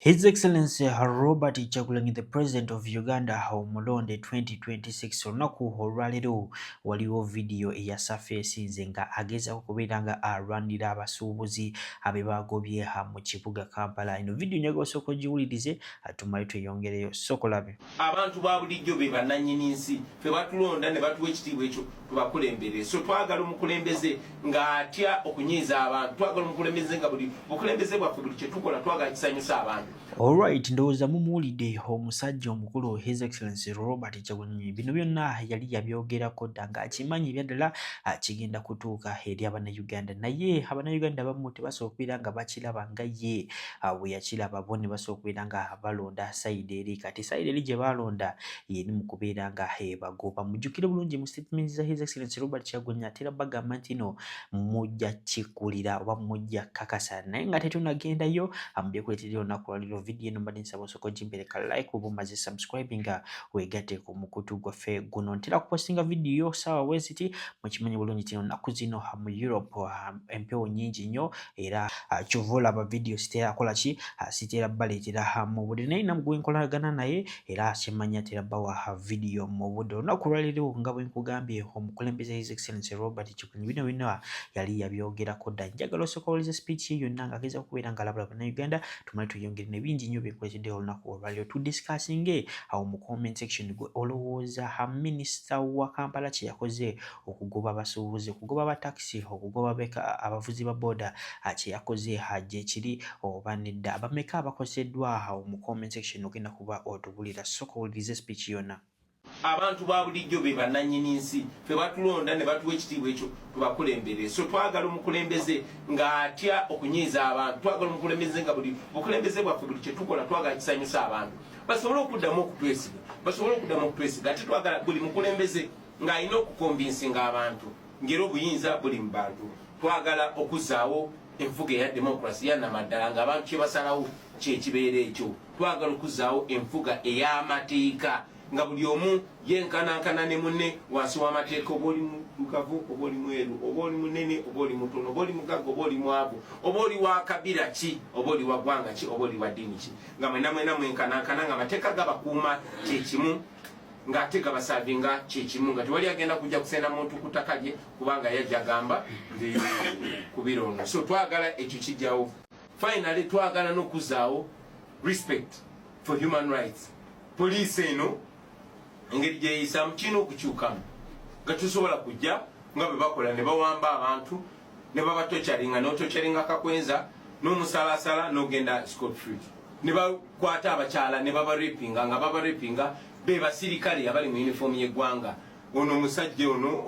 His Excellency Robert Kyagulanyi, the President of Uganda, omulonde 2026. Olunaku olwaleero waliwo vidiyo eya surfacinze nga agezaako okubeera nga alwanira abasuubuzi abe bagobye mu kibuga Kampala. Eno vidiyo njagala osooka ogiwulirize, tumale tweyongereyo. Sokolabe. Abantu ba bulijjo be bannannyini nsi, ffe batulonda ne batuwa ekitiibwa ekyo tubakulembere. So twagala omukulembeze ng'atya okunyiiza abantu, twagala omukulembeze nga buli bukulembeze bwaffe, buli kyetukola twagala kisanyusa abantu. Alright, ndowooza mumuwulidde omusajja omukulu His Excellency Robert Kyagulanyi. Bino byonna yali yabyogerako dda ng'akimanyi ebyaddala kigenda kutuuka eri Abannayuganda, naye Abannayuganda abamu tebasobola okubeera nga bakiraba nga ye bwe yakiraba. Bo ne basobola okubeera nga balonda side eri. Kati side eri gye balonda yeri mu kubeera nga ebagoba. Mujjukire bulungi, mu statements za His Excellency Robert Kyagulanyi atera bagamba nti no mujja kikulira oba mujja kakasa, naye nga tetunagendayo mubyekuleetera olunaku lwaliro. Vidiyo eno mbadde nsaba osooka ogimpereka like, oba omaze subscribe nga weegatte ku mukutu gwaffe guno. Ntera kupostinga vidiyo saawa weziti. Mukimanyi bulungi tino nnaku zino mu Europe empewo nnyingi nnyo, era kyova olaba vidiyo sitera kola ki, sitera baleetera mu budde, naye namugwe nkolagana naye era kyemanya tera bawa vidiyo mu budde. Olunaku lwaleero nga bwe nkugambye, omukulembeze His Excellency Robert Kyagulanyi bino byonna yali yabyogerako dda. Njagala osooka owulize speech ye yonna ng'ageza okubeera ng'alabula Bannayuganda, tumale tweyongere ne bingi nnyo byenkuleetedde olunaku olwaleero tudiscussinge awo mu comment section. Gwe olowooza minisita wa Kampala kye yakoze okugoba abasuubuzi, okugoba abatakisi, okugoba abavuzi ba boda, kye yakoze gye kiri oba nedda? Bameka abakoseddwa? Awo mu comment section ogenda kuba otubulira. Sooka owulirize speech yonna. Abantu ba bulijjo be bannannyini nsi, ffe batulonda ne batuwa ekitiibwa ekyo tubakulembere. So twagala omukulembeze ng'atya okunyiiza abantu, twagala omukulembeze nga buli bukulembeze bwaffe, buli kyetukola twagala kisanyusa abantu, basobole okuddamu okutwesiga, basobole okuddamu okutwesiga. Ate twagala buli mukulembeze ng'alina okuconvincinga abantu ng'era obuyinza buli mu bantu. Twagala okuzzaawo enfuga eya democracy yanamaddala, ng'abantu kye basalawo kyekibeera ekyo. Twagala okuzzaawo enfuga ey'amateeka, nga buli omu yenkanankana ne munne wansi w'amateeka, oba oli mudugavu oba oli mweru, oba oli munene oba oli mutono, oba oli mugagga oba oli mwavu, oba oli wa kabira ki, oba oli wa ggwanga ki, oba oli wa ddiini ki, nga mwena mwena mwenkanankana, nga amateeka gabakuuma kyekimu, ng'ate gabaservinga kyekimu, nga tewali agenda kujja kusenda muntu ku ttaka lye kubanga yajja gamba nti kubira ono. So twagala ekyo kijjawo. Finally, twagala n'okuzaawo respect for human rights. Poliisi eno engeri gyeyisaamu kirina okukyukamu, nga tusobola kujja nga bwe bakola ne bawamba abantu ne babatorturinga, notorturinga Kakwenza n'omusalasala n'ogenda scot free, ne bakwata abakyala ne babarapinga, nga babarapinga be basirikale abali mu uniform y'eggwanga. Ono omusajja ono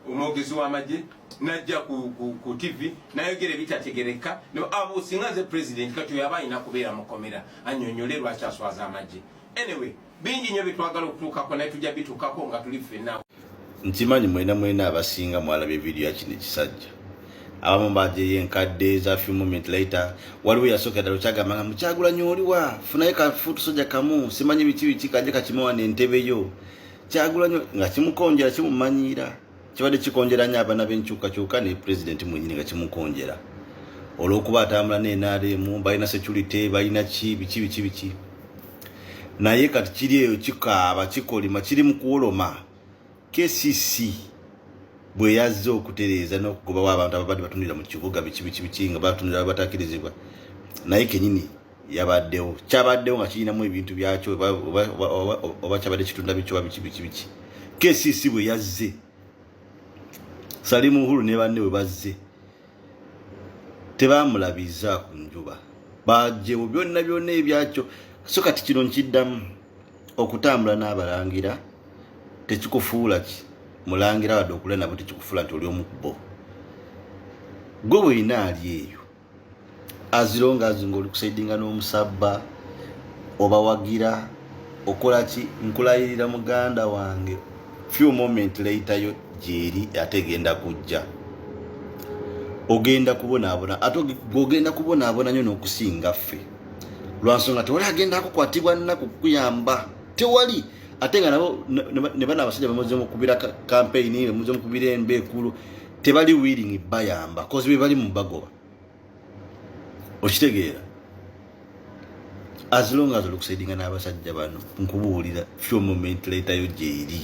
omwogezi w'amagye najja ku TV nayogera ebitategereka. Abo singa nze president, kati oyo aba alina kubeera mukomera, annyonnyole lwaki aswaza amagye. Anyway, bingi nnyo byetwagala okutuukako, naye tujja bituukako nga tuli ffenna. Nkimanyi mwena mwena abasinga mwalabye vidiyo ya kino ekisajja. Abamu bajeyo enkadde za few moment later. Waliwo yasooka ddala okyagamba nga mukyagulanyi oliwa, funayo kafuutu soja kamu, simanyi biki biki, kajje kakimuwana entebe yo Kyagulanyi, nga kimukonjera, kimumanyiira. Kibadde kikonjera nnyo abaana b'enkyukakyuka ne pulezidenti mwenyini, nga kimukonjera olw'okuba atambula ne NRM, balina security, balina ki, biki biki biki. Naye kati kiri eyo kikaaba, kikolima, kiri mu kuwoloma. KCC bwe yazze okutereeza n'okugobawo abantu ababadde batundira mu kibuga, biki biki biki, nga batundira batakirizibwa, naye kenyini yabaddewo. Kyabaddewo nga kirinamu ebintu byakyo, oba kyabadde kitunda biki oba biki biki biki. KCC bwe yazze, Salimu Uhuru ne banne bwe bazze, tebamulabiza ku njuba, bajewo byonna byonna ebyakyo. So kati kino nkiddamu, okutambula n'abalangira tekikufuula ki mulangira, wadde okulya nabo tekikufuula nti oli omukubo. Gwe bweyina ali eyo azironga azinga oli kusaidinga n'omusabba, obawagira, okola ki, nkulayirira muganda wange, few moment later yo gyeri ate egenda kujja, ogenda kubonaabona, ate ogenda kubonaabona nnyo n'okusinga ffe, lwansonga tewali agenda kukwatibwa nnaku kukuyamba, tewali. Ate nga nabo ne bana abasajja bamuze mukubira campaign, bamuze mukubira emba ekulu, tebali willing bayamba, 'cause be bali mu bagoba. Okitegeera? As long as olikusaidinga n'abasajja bano, nkubuulira, few moment later yo gyeri,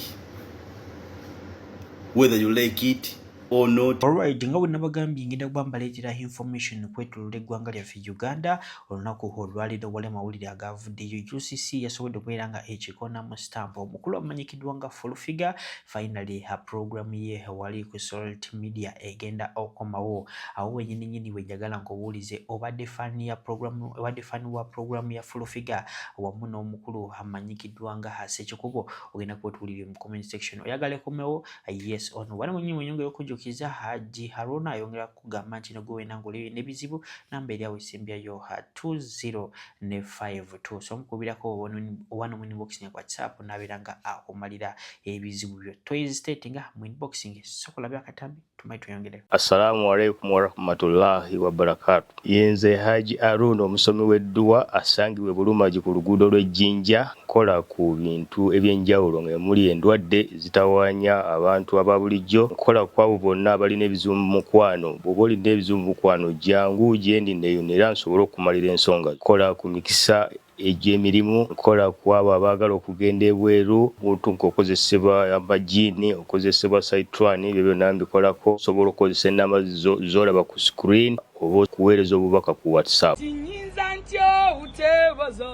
whether you like it or not. Alright, nga bwe nabagambye, ngenda kuba mbaleetera information kwetolola eggwanga lyaffe Uganda. Olunaku olwaleero wali amawulire agavuddeyo. UCC yasobodde okubeera nga ekikonamu stamp omukulu amanyikiddwa nga Full Figure. Finally, program ye wali ku Salt Media egenda okomawo. Awo wenyini nyini wenjagala nkubuulize, obadde fan ya program, obadde fan wa program ya Full Figure wamu n'omukulu amanyikiddwa nga Sekikubo? Ogenda kuba otuwulire mu comment section, oyagala ekomewo, yes or no? Wali mwenyini mwenyongera okujjukiza, Haji Haruna ayongera kugamba nti nogwe wena ng'oli n'ebizibu, namba eri awo esembyayo 20 ne 52, so omukubirako oba nomu inboxing ku WhatsApp, nabeera nga akumalira ebizibu byo. Tohesitatinga mu inboxing, sokolabya akatambi tumayi tweyongereko. Assalamu alaikum warahmatullahi wabarakatu. Yenze Haji Aruna, omusomi w'edduwa asangibwa e Bulumagi ku luguudo lw'Ejjinja. Nkola ku bintu ebyenjawulo nga muli endwadde zitawaanya abantu aba bulijjo. Nkola ku abo bonna abalina ebizibu mu mukwano. Bw'oba olina ebizibu mu mukwano, jangu gyendi neyo era nsobole okumalira ensonga. Nkola ku mikisa egy'emirimu, nkola ku abo abaagala okugenda ebweru, muntu ng'okozesebwa amajiini, okozesebwa saitwani, ebyo byonna mbikolako. Osobola okukozesa enamba z'olaba ku screen oba okuweereza obubaka ku WhatsApp. Tinyinza ntya obuteebaza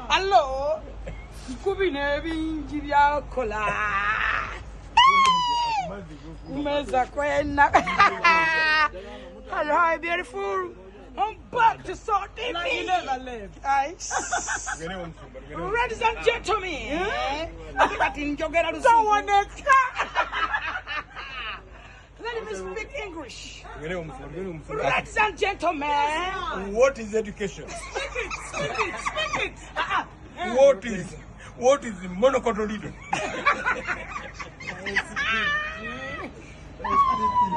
alo ku bino ebingi byakola kumeza kwena. Hello, hi beautiful. I'm back to Salt TV. Like you never left. Aye. Ladies and gentlemen. Kati njogera luzungu. Let me speak English. Ladies and gentlemen. What is education? Speak it, speak it, speak it. Ah, ah. What is monocotyledon?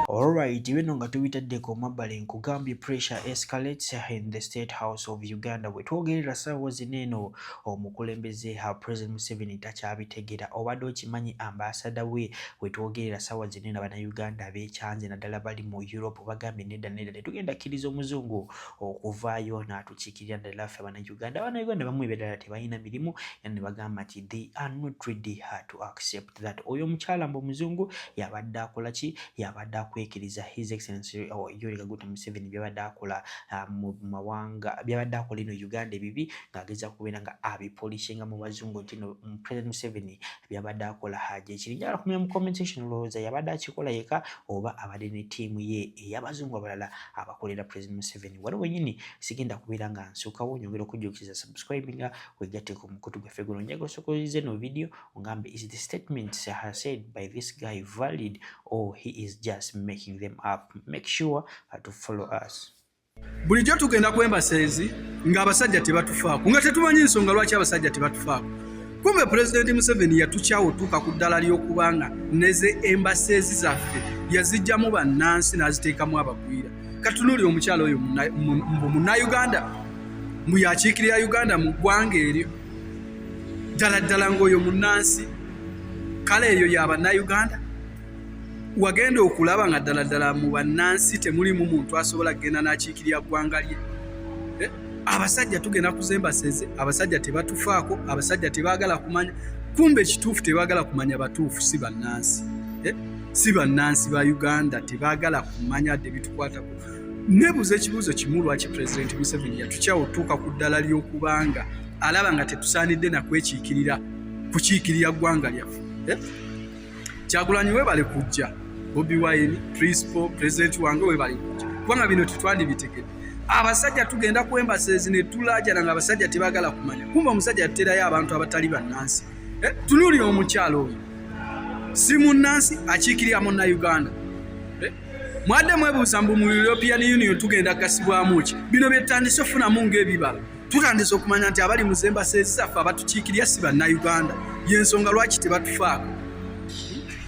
Alright, bino nga tubitaddeko mabbali, nkugambye pressure escalates in the State House of Uganda. Bwe twogerera ssaawa zino eno, omukulembeze President Museveni takyabitegeera. Obadde okimanyi ambassador we, bwe twogerera ssaawa zino eno, Abannayuganda beekyanze, naddala bali mu Europe, bagambye nedda nedda, tetugenda kkiriza omuzungu okuvaayo n'atukiikirira, naddala ffe Abannayuganda. Abannayuganda bamu ebyddala tebalina mirimu era ne bagamba nti they are not ready to accept that oyo omukyala mbu omuzungu yabadde akola ki, yabadde akwekiriza His Excellency Yoweri Kaguta Museveni byabadde akola mu mawanga, byabadde akola eno Uganda ebibi, ng'ageza kubeera nga abipolishinga mu bazungu nti no President Museveni byabadde akola haja ekiri. Njagala kumanya mu comment section, olowooza yabadde akikola yeka oba abadde ne ttiimu ye ey'abazungu abalala abakolera President Museveni? Wali wenyini sigenda kubeera nga nsukawo, nyongera okujjukiza, subscribinga, wegatte ku mukutu gwaffe guno. Njagala osokolize eno video ongambe, is the statement said by this guy valid or he is just making them up? Make sure to follow us. Bulijjo tugenda ku embassies ng'abasajja tebatufaako, nga tetumanyi nsonga lwaki abasajja tebatufaako. Kumbe Pulezidenti Museveni yatukyawo otuuka ku ddala ly'okubanga neze embassies zaffe yazijjamu bannansi n'aziteekamu abagwira. Katunuuli omukyala oyo mbu Munnayuganda, mbu yakiikirira Uganda mu ggwanga eryo. Ddala ddala ng'oyo munnansi, kale eyo y'abannayuganda? Wagenda okulaba nga ddala ddala mu bannansi temulimu muntu asobola kugenda n'akiikirira ggwanga lye. Eh? Abasajja tugenda ku embassies, abasajja tebatufaako, abasajja tebaagala kumanya. Kumbe ekituufu tebaagala kumanya batuufu si bannansi. Eh? Si bannansi ba Uganda, tebaagala kumanya dde bitukwatako. Nebuuza ekibuuzo kimu: lwaki Pulezidenti Museveni yatukyawo otuuka ku ddala ly'okubanga alaba nga tetusaanidde nakwekiikirira kukiikirira ggwanga lyaffe? Eh? Kyagulanyi webale kujja, Bobi Wine, principal president wange, webale kujja, kubanga bino tetwandibitegedde. Abasajja tugenda ku embassies ne tulajana nga abasajja tebagala kumanya. Kumbe omusajja yatuterayo abantu abatali bannansi. Eh, tunuulira omukyalo oyo, si munnansi, akiikirira Munnayuganda. Eh, mwadde mwebuuza mbu mu European Union tugenda kugasibwamu ki? Bino byetutandise ofunamu ng'ebibala, tutandise okumanya nti abali mu embassies zaffe abatukiikirira si Bannayuganda, yensonga lwaki tebatufaako.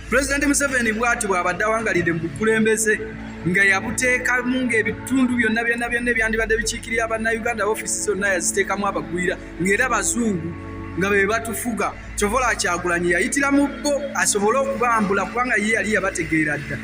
Pulezidenti Museveni bw'ati bw'abadde awangalidde mu bukulembeze nga yabuteekamu ng'ebitundu byonna byonna byonna ebyandibadde bikiikirira Bannayuganda, ofiisi zonna yaziteekamu abagwira, ng'era bazungu nga be batufuga. Kyova olaba Kyagulanyi yayitira mu bo asobole okubambula, kubanga ye yali yabategeera dda.